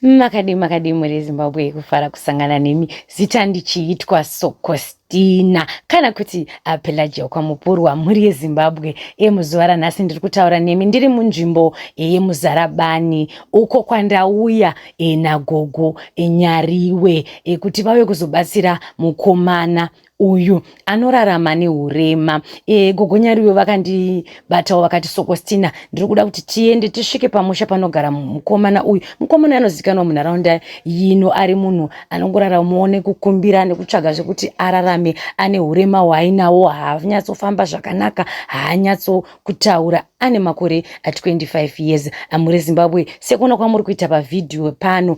Makadii makadii mhuri yeZimbabwe, kufara kusangana nemi. Zita ndichiitwa Sokostina kana kuti Pelagia kwaMupurwa. Mhuri yeZimbabwe, muzuva ranhasi ndiri kutaura nemi ndiri munzvimbo yeMuzarabani uko kwandauya nagogo Nyariwe kuti vauye kuzobatsira mukomana uyu anorarama nehurema. Gogo Nyariwe vakandibatawo vakati, "Sokostina, ndiri kuda kuti tiende tisvike pamusha panogara mukomana uyu." Mukomana anozivikanwa munharaunda yino ari munhu anongoraramawo nekukumbira nekutsvaga zvekuti ararame. Ane hurema hwaainawo, haanyatsofamba zvakanaka, haanyatsokutaura. Ane makore a25 years. Mhuri Zimbabwe, sekuona kwamuri kuita pavhidhiyo pano,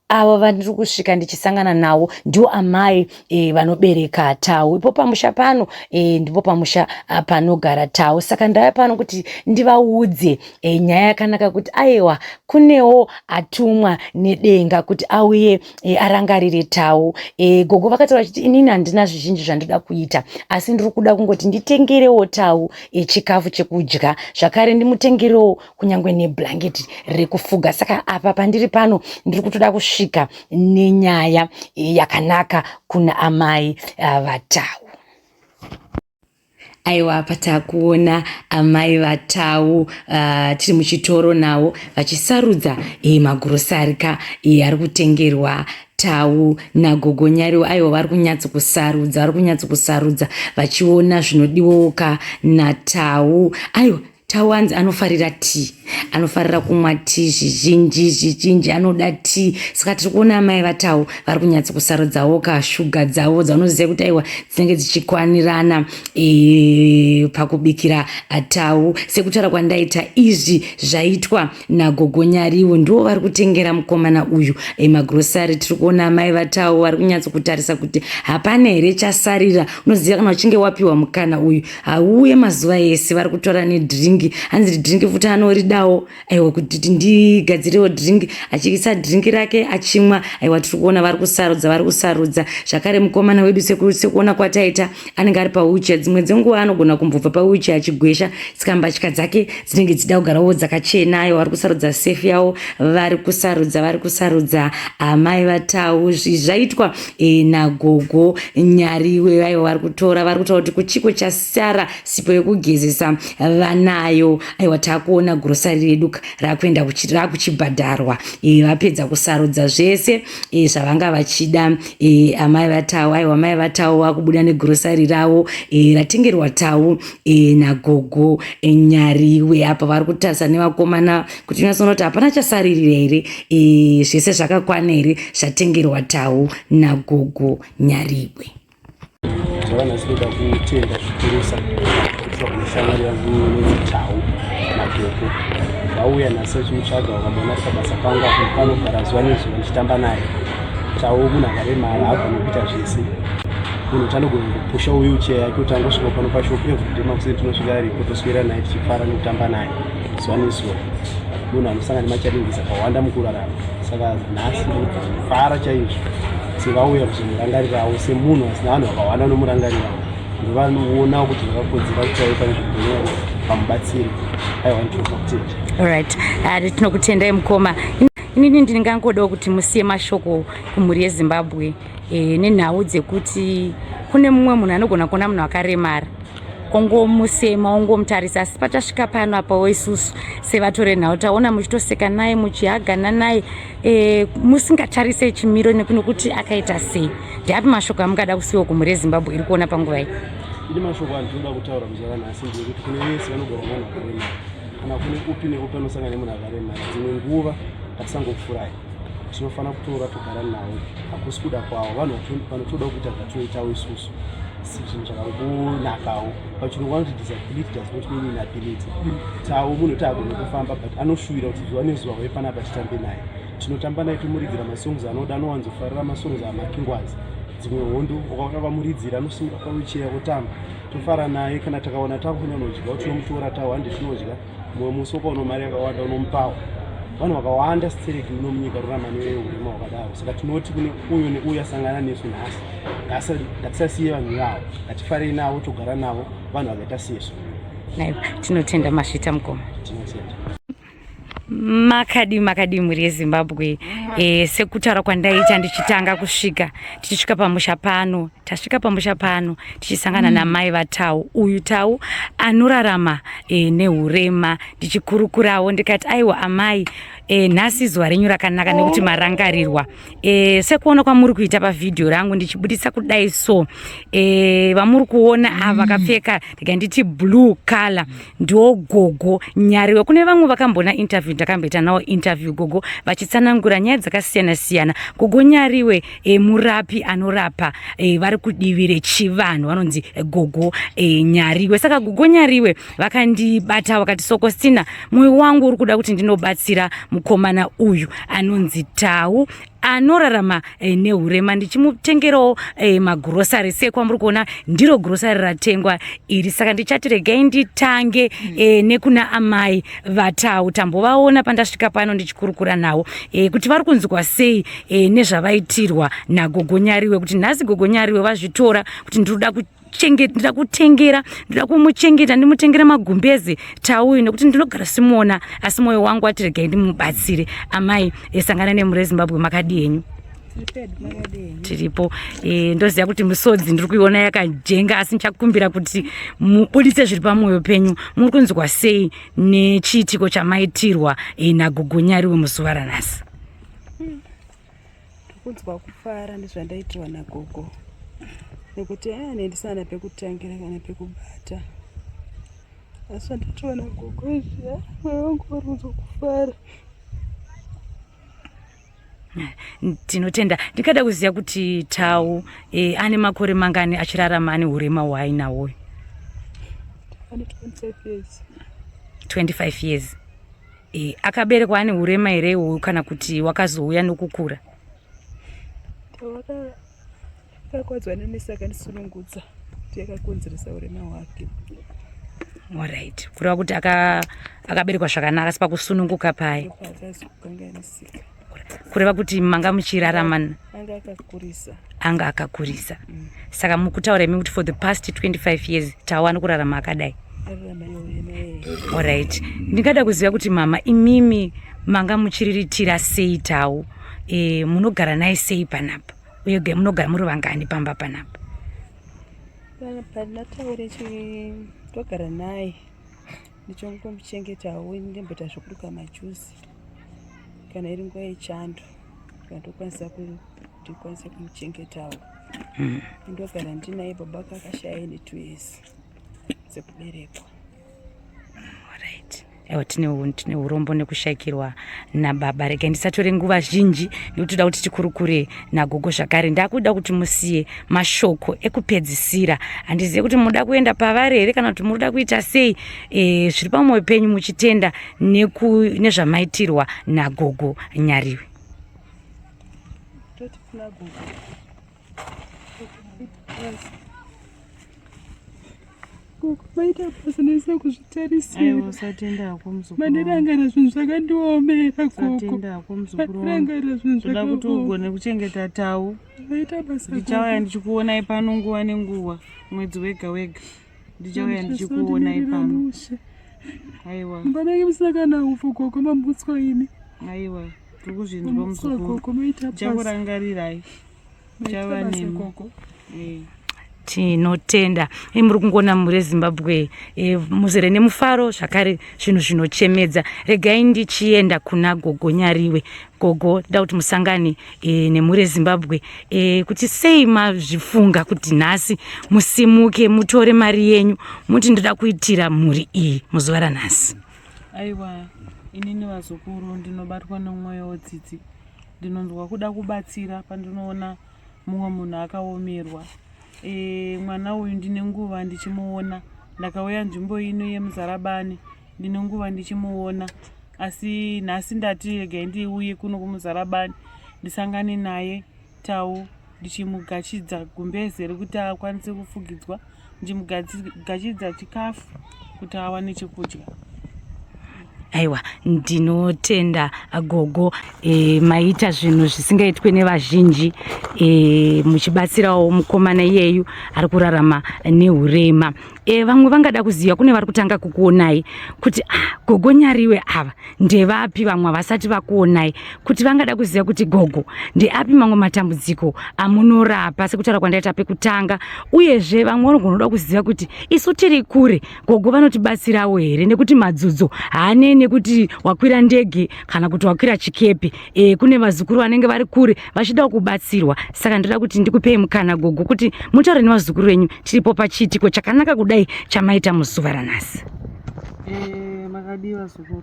ava vandiri kusvika ndichisangana navo ndivo amai vanobereka Tau. Ipo pamusha pano ndipo pamusha panogara Tau. Saka ndauya pano kuti ndivaudze nyaya yakanaka kuti aiwa, kunewo atumwa nedenga kuti auye arangarire Tau. Gogo vakataura vachiti, "Inini handina zvizhinji zvandoda kuita, asi ndiri kuda kungoti nditengerewo Tau chikafu chekudya, zvakare ndimutengerewo kunyange neblanketi rekufuga." Saka apa pandiri pano ndiri kutoda kusvika nenyaya yakanaka kuna amai vaTau. Aiwa, patakuona amai vaTau, tiri muchitoro navo vachisarudza magurosari ka ari kutengerwa Tau nagogo Nyariwo. Aiwa, vari kunyatsokusarudza, vari kunyatsokusarudza vachiona zvinodiwawo ka naTau. Aiwa, Tau anzi anofarira tea, anofarira kumwa tea zvizhinji zvizhinji, anoda tea. Saka tiri kuona amai vaTau vari kunyatsokusarudzawo kashuga dzavo dzavanoziva kuti aiwa, dzinenge dzichikwanirana pakubikira Tau. Sekutaura kwandaita, izvi zvaitwa nagogo Nyariwo, ndivo vari kutengera mukomana uyu magrosari. Tiri kuona amai vaTau vari kunyatsokutarisa kuti hapana here chasarira. Unoziva, kana uchinge wapiwa mukana uyu, hauuye mazuva ese. Vari kutora nedhiringi, hanzi dhiringi futi anoridawo. Aiwa, kuti ndigadzirewo dhiringi, achiisa dhiringi rake achimwa. Aiwa, tiri kuona vari kusarudza, vari kusarudza zvakare. Mukomana wedu, sekuona kwataita, anenge ari pawheelchair. Dzimwe dzenguva anogona kumbobva pawheelchair achigwesha, saka mbatya dzake dzinenge dzichida kugarawo dzakachena. Aiwa, vari kusarudza sefi yavo, vari kusarudza, vari kusarudza amai vaTau. Zvaitwa nagogo Nyariwe. Aiwa, vari kutora, vari kutaura kuti kuchiko chasara sipo yekugezesa vanayo. Aiwa, taakuona grosari redu rakuenda, rakuchibhadharwa. Vapedza kusarudza zvese zvavanga vachida amai vaTau. Aiwa, amai vaTau vakubuda negrosari ravo ratengerwa Tau nagogo Nyariwe. Apa vari kutarisa nevakomana kuti unyatsoona kuti hapana chasaririra here, zvese zvakakwana here zvatengerwa Tau nagogo Nyariwe. Zuva nhasi ndoda kutenda zvikurusa kuitira kune shamwari yangu inonzi Tau Madhoko. Vauya nhasi vachimutsvaga, vakamuona ari pabasa pangu apo panogara zuva nezuva ndichitamba naye. Tau munhu akaremara, haagoni kuita zvese. Munhu kuti anogona kupusha wheelchair yake kuti angosvika pano pashop. Everyday makuseni tinosvika aripo, toswera naye tichifara nekutamba naye zuva nezuva. Munhu anosangana nemachallenges akawanda mukurarama, saka nhasi ndikufara chaizvo sevauya kuzomurangarirawo semunhu asina vanhu vakawanda vanomurangarirawo, ndovanoonawo kuti zvakakodzera kuti vauye panzvimbo ino vamubatsire. Aiwa, ndinoda kutenda. Alright, tinokutendai mukoma. Inini ndingangodawo kuti musiye mashoko kumhuri yeZimbabwe nenhau dzekuti kune mumwe munhu anogona kuona munhu akaremara ongomusema, ongomutarisa, asi patasvika pano apawo isusu sevatore nhau taona muchitoseka naye, muchihagana naye, musingatarise chimiro nekuti akaita sei. Ndeapi mashoko amungada kusiyiwa kumhuri yeZimbabwe iri kuona panguva iyi? Ini mashoko andinoda kutaura muzuva ranhasi ndeyekuti kune vese vanogara nevanhu vakaremara, kana kune upi neupi anosangana nemunhu akaremara, dzimwe nguva ngatisangopfurai. Tinofanira kutora togara navo. Hakusi kuda kwavo, vanhu vanotoda kuita zvatinoitawo isusu, zvinhu zvakangonakawo. Pachirungu vanoti disability does not mean inability. Tau munhu kuti agone kufamba, but anoshuvira kuti zuva nezuva uye panapa titambe naye. Tinotamba naye, tomuridzira masongs anoda. Anowanzofarira masongs aMakingwazi, "Dzimwe Hondo". Wakavamuridzira, anosimuka pawheelchair otamba, tofara naye. Kana takaona takufanira kunodya, tinomutora, Tau, handi tinodya. Mumwe musi ukaona mari yakawanda, unomupawo. Vanhu vakawanda stereki muno munyika rurama neurema hwakadaro. Saka tinoti kune uyo neuyo asangana nesu nhasi, ngatisasiye vanhu ivavo, ngatifarei navo, togara navo, vanhu vakaita sesu. Tinotenda, masvita mukoma. Tinotenda. Makadii makadii mhuri yeZimbabwe. E, sekutaura kwandaita ndichitanga kusvika tichisvika pamusha pano, tasvika pamusha pano tichisangana namai vaTau. Uyu Tau anorarama e, nehurema. Ndichikurukurawo ndikati aiwa amai, e, nhasi zuva renyu rakanaka nekuti marangarirwa. E, sekuona kwamuri kuita pavhidhiyo rangu ndichibudisa kudai so e, vamuri kuona ava vakapfeka ndika nditi blue color ndiwo gogo Nyariwe. Kune vamwe vakamboona interview, ndakamboita nawo interview gogo vachitsanangura nyaya dzakasiyana siyana. Gogo Nyariwe e, murapi anorapa e, vari kudivi rechivanhu vanonzi gogo e, Nyariwe. Saka gogo Nyariwe vakandibata vakati, Sokostina, mwoyo wangu uri kuda kuti ndinobatsira mukomana uyu anonzi Tau anorarama e, nehurema, ndichimutengerawo e, magurosari. Sekwamuri kuona ndiro gurosari ratengwa iri. Saka ndichati regai nditange e, nekuna amai vaTau. Tambovaona pandasvika pano ndichikurukura navo e, kuti vari kunzwa sei e, nezvavaitirwa nagogo Nyariwe, kuti nhasi gogo Nyariwe vazvitora kuti ndinoda ndida kutengera, ndida kumuchengeta, ndimutengere magumbezi Tauyu nekuti ndinogara simuona, asi mwoyo wangu wati regai ndimubatsire. Amai, sangana nemhuri yeZimbabwe. Makadii henyu? Tiripo. E, ndoziva kuti misodzi ndiri kuiona yakajenga, asi ndichakumbira kuti mubuditse zviri pamwoyo penyu. Muri kunzwa sei nechiitiko chamaitirwa e, nagogo Nyariwe muzuva ranhasi? Kunzwa kufara nezvandaitirwa nagogo, nekuti aya ndisana pekutangira kana pekubata, asi zvandaitirwa nagogo izvi, mwoyo wangu uri kunzwa kufara. Tinotenda. Ndingada kuziva kuti Tau e, ane makore mangani achirarama ane urema hwaainawo? Ane 25 years. 25 years. E, akaberekwa ane urema here uyu kana kuti wakazouya nokukura? Akakwadzwa nenesi akandisunungudza, kuti yakakonzeresa urema hwake. Alright, kureva kuti akaberekwa zvakanaka, asi pakusununguka paya Akazokanganisika. Kureva kuti manga muchirarama Anga akakurisa. Anga akakurisa. Saka mukutaura imi kuti for the past 25 years Tau ari kurarama akadai? Ararama neurema, ee. Alright, ndingada kuziva kuti mama, imimi manga muchiriritira sei Tau? E, munogara naye sei panapa, uye munogara muri vangani pamba panapa? Pana Taure togara naye, ndichongomuchengetawo, ndimboita zvekuruka majuzi kana iri nguva yechando, kana tokwanisa ndikwanise kumuchengetawo. Ndogara ndinaye. Baba ake akashaya ine 2 years dzekuberekwa. Alright, aiwa, tine urombo nekushayikirwa nababa. Regai ndisatore nguva zhinji nekuti toda kuti tikurukure nagogo zvakare. Ndakuda kuti musiye mashoko ekupedzisira. Handizive kuti muda kuenda pavari here kana kuti munoda kuita sei. E, zviri pamwoyo penyu muchitenda nezvamaitirwa nagogo Nyariwe. Toti kuna gogo, gogo, maita basa ndisina kuzvitarisira. Aiwa, usatenda hako, muzukuru wangu. Mandirangarira zvinhu zvakandiomera, gogo. Usatenda hako, muzukuru wangu. Mandirangarira zvinhu Toda kuti zvakaoma. ugone kuchengeta Tau. Maita basa. Ndichauya ndichikuonai pano nguva nenguva, mwedzi wega wega ndichauya ndichikuonai pano. Mushe. Aiwa. Mbanenge musina kana upfu, gogo, mamutswa imi. Aiwa, tiri kuzvinzwa. Mamutswa. Muzukuru. Gogo, maita basa. Ndichakurangarirai. Maita Chava basa, nemi. gogo. Eh. Tinotenda. E, muri kungoona mhuri yeZimbabwe e, muzere nemufaro zvakare, zvinhu zvinochemedza. Regai ndichienda kuna gogo Nyariwe. Gogo, ndoda kuti musangane e, nemhuri yeZimbabwe e, kuti sei mazvifunga kuti nhasi musimuke, mutore mari yenyu, muti ndoda kuitira mhuri iyi muzuva ranhasi. Aiwa, inini vazukuru, ndinobatwa nomwoyo wetsitsi, ndinonzwa kuda kubatsira pandinoona mumwe munhu akaomerwa. E, mwana uyu ndine nguva ndichimuona. Ndakauya nzvimbo ino yeMuzarabani, ndine nguva ndichimuona, asi nhasi ndati regai ndiuye kuno kuMuzarabani ndisangane naye Tau, ndichimugachidza gumbeze rekuti akwanise kufugidzwa, ndichimugachidza chikafu kuti awane chekudya. Aiwa, ndinotenda gogo. E, maita zvinhu zvisingaitwe nevazhinji e, muchibatsirawo mukomana iyeyu ari kurarama neurema. E, vamwe vangada kuziva, kune vari kutanga kukuonai kuti ah, gogo Nyariwe ava ndevapi? Vamwe havasati vakuonai, kuti vangada kuziva kuti gogo ndeapi mamwe matambudziko amunorapa sekutaura kwandaita pekutanga. Uyezve vamwe vanogona kuda kuziva kuti isu tiri kure, gogo vanotibatsirawo here? Nekuti madzudzo haanei nekuti wakwira ndege kana kuti wakwira chikepe. E, kune vazukuru vanenge vari kure vachidawo kubatsirwa. Saka ndoda kuti ndikupei mukana gogo kuti mutaure nevazukuru venyu tiripo pachiitiko chakanaka kudai chamaita muzuva ranhasi. E, makadii vazukuru?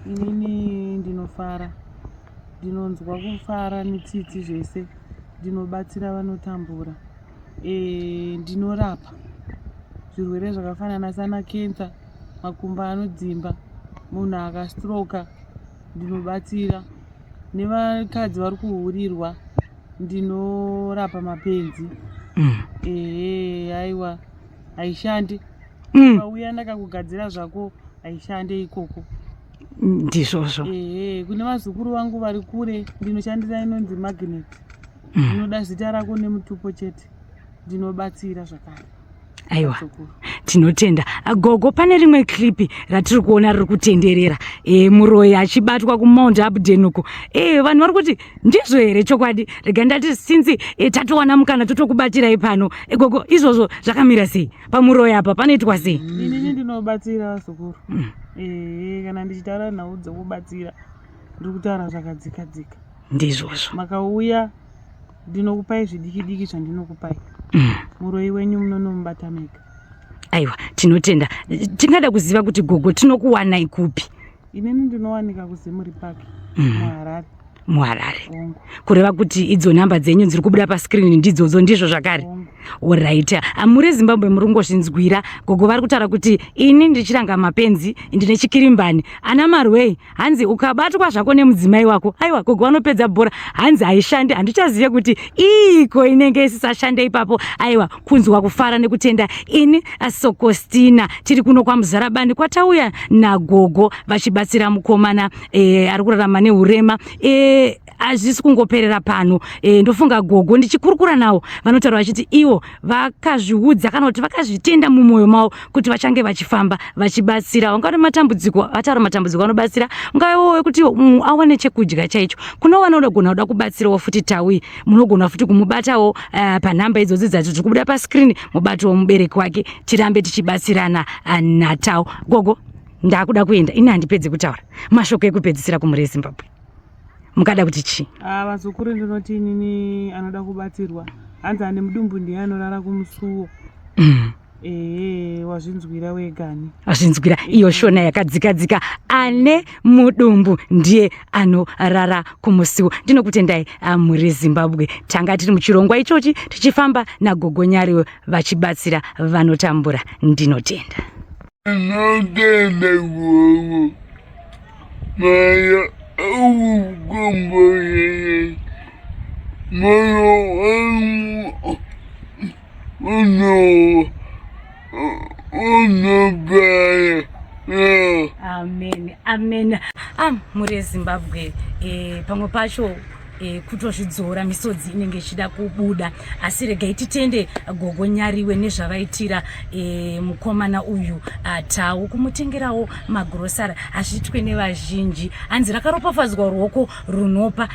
Inini ndinofara, ndinonzwa kufara netsitsi zvese. Ndinobatsira vanotambura. E, ndinorapa zvirwere zvakafanana sana kensa, makumbo anodzimba, munhu akastroka ndinobatsira, nevakadzi vari kuhurirwa ndinorapa mapenzi. Ehe, aiwa, haishandi. Pauya ndakakugadzira zvako, haishande ikoko. Ndizvozvo. Ehe, kune vazukuru vangu vari kure ndinoshandisa inonzi magnet. Ndinoda zita rako nemutupo chete, ndinobatsira zvakare. Aiwa. Vazukuru. Tinotenda gogo. Pane rimwe clip ratiri kuona riri kutenderera, e, muroyi achibatwa kuMount Hampden uko. E, vanhu vari kuti ndizvo here chokwadi? Rega ndati since e, tatowana mukana totokubatirai pano. E, gogo, izvozvo zvakamira sei? Pamuroyi apa panoitwa sei? Inini ndinobatsira vazukuru. Ehe, kana ndichitaura nhau dzekubatsira ndiri kutaura zvakadzika dzika. Ndizvozvo. Makauya ndinokupai zvidiki diki zvandinokupai. Muroyi wenyu munonomubata mega. Aiwa, tinotenda. Tingada kuziva kuti gogo tinokuwanai kupi? Inini ndinowanika kuZimuri Park, muHarare. MuHarare. Hongu. Kureva kuti idzo nhamba dzenyu dziri kubuda pascreen ndidzodzo, ndizvo zvakare? Hongu. Alright, muri Zimbabwe, muri kungozvinzwira. Gogo vari kutaura kuti ini ndichiranga mapenzi, ndine chikirimbani ana marwei. Hanzi ukabatwa zvako nemudzimai wako, aiwa, gogo vanopedza bhora. Hanzi haishandi, handichazive kuti iko inenge isisashande ipapo. Aiwa, kunzwa kufara nekutenda. Ini Sokostina, tiri kuno kwaMuzarabani kwatauya nagogo vachibatsira mukomana e, ari kurarama neurema. E, hazvisi kungoperera pano. E, ndofunga gogo ndichikurukura navo vanotaura vachiti ivo vakazviudza kana kuti vakazvitenda mumwoyo mavo kuti vachange vachifamba vachibatsira ungave matambudziko, vataura matambudziko anobatsira, ungavewo wekuti awane chekudya chaicho. Kune vanogona kuda kubatsirawo futi tawi, munogona futi kumubatawo panhamba idzodzi dzacho dziri kubuda pascreen, mubatowo mubereki wake, tirambe tichibatsirana natau. Gogo, ndakuda kuenda ini, handipedzi kutaura. Mashoko ekupedzisira kumhuri yeZimbabwe mukada kuti chii? Ah, vazukuru, ndinoti inini anoda kubatsirwa, hanzi ane mudumbu ndiye anorara kumusuwo. Ehe, wazvinzwira wegani. Azvinzwira iyo shona yakadzika dzika, ane mudumbu ndiye anorara kumusiwo. Ndinokutendai mhuri Zimbabwe. Tanga tiri muchirongwa ichochi tichifamba nagogo Nyariwe vachibatsira vanotambura. Ndinotenda. Ndinotenda gogo. Maya ukukomborere. Moyo wangu unobaya. Amen, amen. Am mhuri yeZimbabwe, e, pamwe pacho e, kutozvidzora, misodzi inenge ichida kubuda, asi regai titende gogo Nyariwe nezvavaitira e, mukomana uyu Tau, kumutengerawo magrosari. Hazviitwe nevazhinji. Hanzi rakaropafadzwa ruoko runopa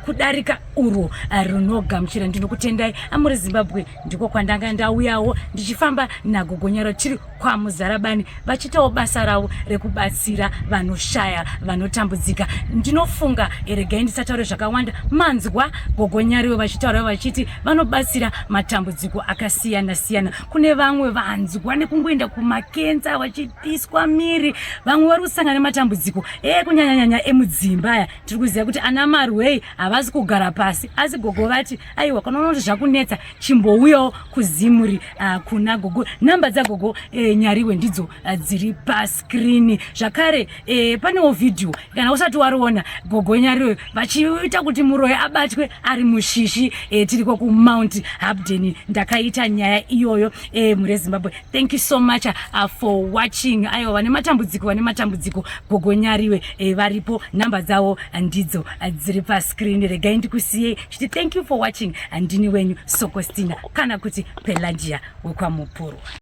kudarika urwo runogamuchira. Ndinokutendai amuri Zimbabwe. Ndiko kwandanga ndauyawo ndichifamba nagogo Nyaro, tiri kwaMuzarabani vachiitawo basa ravo rekubatsira vanoshaya, vanotambudzika. Ndinofunga regai ndisataure zvakawanda. Manzwa gogo Nyariwe vachitaura vachiti vanobatsira matambudziko akasiyana siyana. Kune vamwe vanzwa nekungoenda kumakenza vachipiswa miri, vamwe vari kusangana nematambudziko ekunyanyanyanya emudzimba aya. Tiri kuziva kuti ana marwei havasi kugara pasi. pasi. Asi gogo vati aiwa, kana unoona kuti zvakunetsa chimbouyawo kuZimri kuna gogo. Namba dzagogo Nyariwe ndidzo dziri paskrini. Zvakare panewo vhidhiyo, kana usati wariona, gogo Nyariwe vachiita kuti muroyi abatwe ari mushishi. Tiriko kuMount Hampden, ndakaita nyaya iyoyo. Mhuri yeZimbabwe, thank you so much for watching. Aiwa, vane matambudziko, vane matambudziko, gogo Nyariwe varipo, namba dzavo ndidzo dziri paskrini. Regai ndikusiyei chiti thank you for watching. Ndini wenyu Sokostina, kana kuti Pelagia wekwaMupurwa.